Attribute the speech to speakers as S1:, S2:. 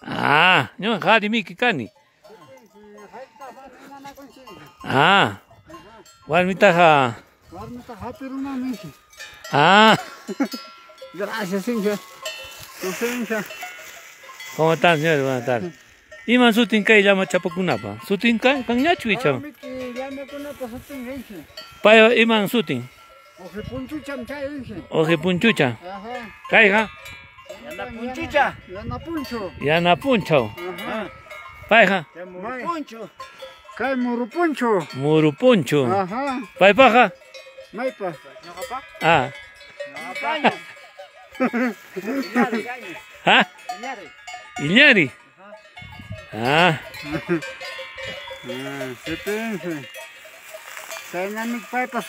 S1: Ah, ñuqa qarimiki kani. Ah. Warmitaqa.
S2: Warmita hapirunami.
S1: Ah.
S2: Gracias, Inge. Inge.
S1: ¿Cómo están, señores? Buenas tardes. Iman sutin kay llama chapakunapa? Sutin kay kanñachu icha?
S2: Llamakunapa sutin Inge.
S1: Pay iman sutin?
S2: Oje punchucham chay Inge.
S1: Oje punchucha.
S2: Ajá.
S1: Kayqa?
S3: Yana punchucha.
S2: Yana puncho.
S1: Yana punchaw.
S2: Ajá.
S1: Payqa?
S3: Muru puncho.
S2: Kay muru puncho.
S1: Muru puncho.
S2: Ajá.
S1: Paypaqa?
S2: Maypa.
S3: Ñuqapa?
S1: Ah.
S3: Ñuqapa. Iñari.
S1: ¿Ah?
S3: Iñari.
S1: Iñari. Ah.
S2: Ah, se piensa. Chaynami paypa.